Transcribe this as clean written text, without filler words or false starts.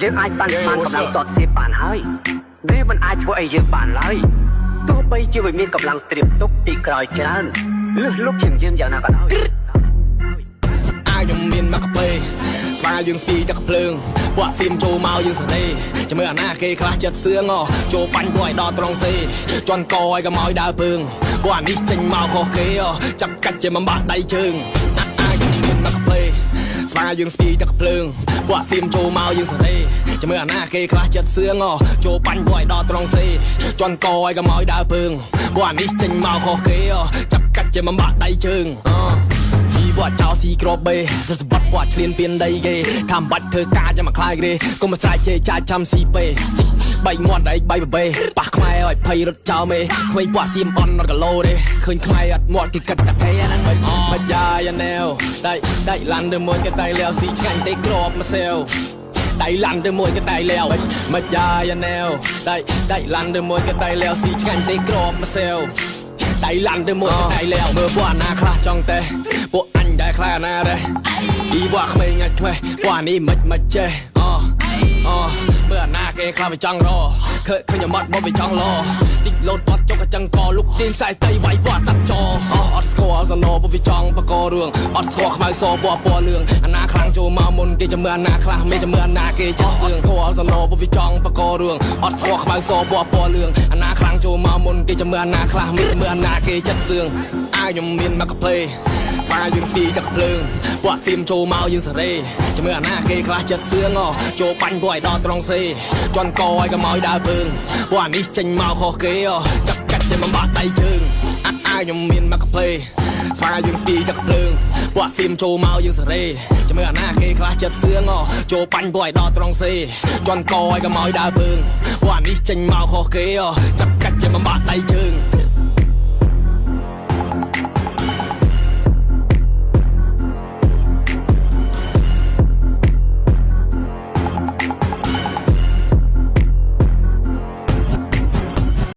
យើងអាចប៉ាន់ស្មានកម្លាំងតតសៀបបានហើយវាមិនអាចធ្វើអីយើងបានឡើយទោះបីជាវាមានកម្លាំងស្ត្រៀមទុកពីក្រោយច្រើនលឹះលុបជាងយើងយ៉ាងណាក៏ដោយ អាខ្ញុំមានមកកាហ្វេស្វាយើងស្ពីទឹកភ្លើងពួកសៀមចូលមកយើងសេរីចាំមើលអាណាគេខ្លះចិត្តសឿងចូលបាញ់ពួកឲ្យដល់ត្រង់សេជន់កឲ្យក៏មកឲ្យដើរពើងពួកអានេះចេញមកខុសគេចាប់កាច់ជាបំបាក់ដៃជើងអាខ្ញុំមានមកកាហ្វេស្វាយើងស្ពីទឹកភ្លើងពួកសៀមចូលមកយើងសេរីចាំមើលអាណាគេខ្លះចិត្តសឿងចូលបាញ់ពួកឲ្យដល់ត្រង់សេជន់កឲ្យក៏មកឲ្យដើរពើងពួកអានេះចេញមកខុសគេចាប់កាច់ជាបំបាក់ដៃជើង ជីវចោលស៊ីក្របបេទៅសម្បត្តិគាត់ឆ្លៀនពៀនដីគេថាមិនបាច់ធ្វើការចាំមកខ្លាយគេកុំមកស្រែកជេរចាយចាំស៊ីពេបែកមាត់ឯងបែកបបេប៉ះខ្មែរឲ្យភ័យរត់ចោលមេក្មេងប៉ះសៀមអន់អត់គីឡូទេឃើញខ្មែរអត់មាត់គេគិតតែគេហ្នឹងមិនមិនយ៉ាយ៉ាណែវដៃដៃឡាន់ទៅមួយក៏ដៃលាវស៊ីឆ្ងាញ់ទេក្របមកសែវដៃឡាន់ទៅមួយក៏ដៃលាវមិនយ៉ាយ៉ាណែវដៃដៃឡាន់ទៅមួយក៏ដៃលាវស៊ីឆ្ងាញ់ទេក្របមកសែវ ដៃឡាន់ទៅមួយដៃលាវមើលពួកអាណាខ្លះចង់ទេពួកអញដែរខ្លះអាណាដែរអ៊ីពួកក្មេងអាចខ្វេះពួកអានេះមិនមិនចេះអូអូមើលអាណាគេខ្លះវាចង់រឃើញឃើញមាត់មកវាចង់លតិចលោតតចុកកចឹងកលុកទាញខ្សែតៃវាយពួកអាសត្វចអត់ស្គាល់សណោពួកវាចង់បករឿងអត់ស្គាល់ខ្មៅសពណ៌ពណ៌លឿងអាណាខ្លាំងចូលមកមុនគេចាំមើលអាណាខ្លះមេចាំមើលអាណាគេចិត្តសឿងស្គាល់សណោពួកវាចង់បករឿងអត់ស្គាល់ខ្មៅសពណ៌ពណ៌លឿងអាណាខ្លាំងចូលមកមុនគេចាំមើលអាណាខ្លះមេចាំមើលអាណាគេចិត្តសឿងអាខ្ញុំមានមកកាហ្វេស្វាយើងស្ទីទឹកភ្លើងពួកសៀមចូលមកយើងសេរីចាំមើលអាណាគេខ្លះចិត្តសឿងចូលបាញ់ពួកឲ្យដល់ត្រង់សេជន់កឲ្យក៏មកឲ្យដើរពើងពួកអានេះចេញមកខុសគេចាប់កាច់ជាបំបាក់ដៃជើងអាខ្ញុំមានមកកាហ្វេស្វាយើងស្ទីទឹកភ្លើងពួកសៀមចូលមកយើងសេរីចាំមើលអាណាគេខ្លះចិត្តសឿងចូលបាញ់ពួកឲ្យដល់ត្រង់សេជន់កឲ្យក៏មកឲ្យដើរពើងពួកអានេះចេញមកខុសគេចាប់កាច់ជាបំបាក់ដៃជើង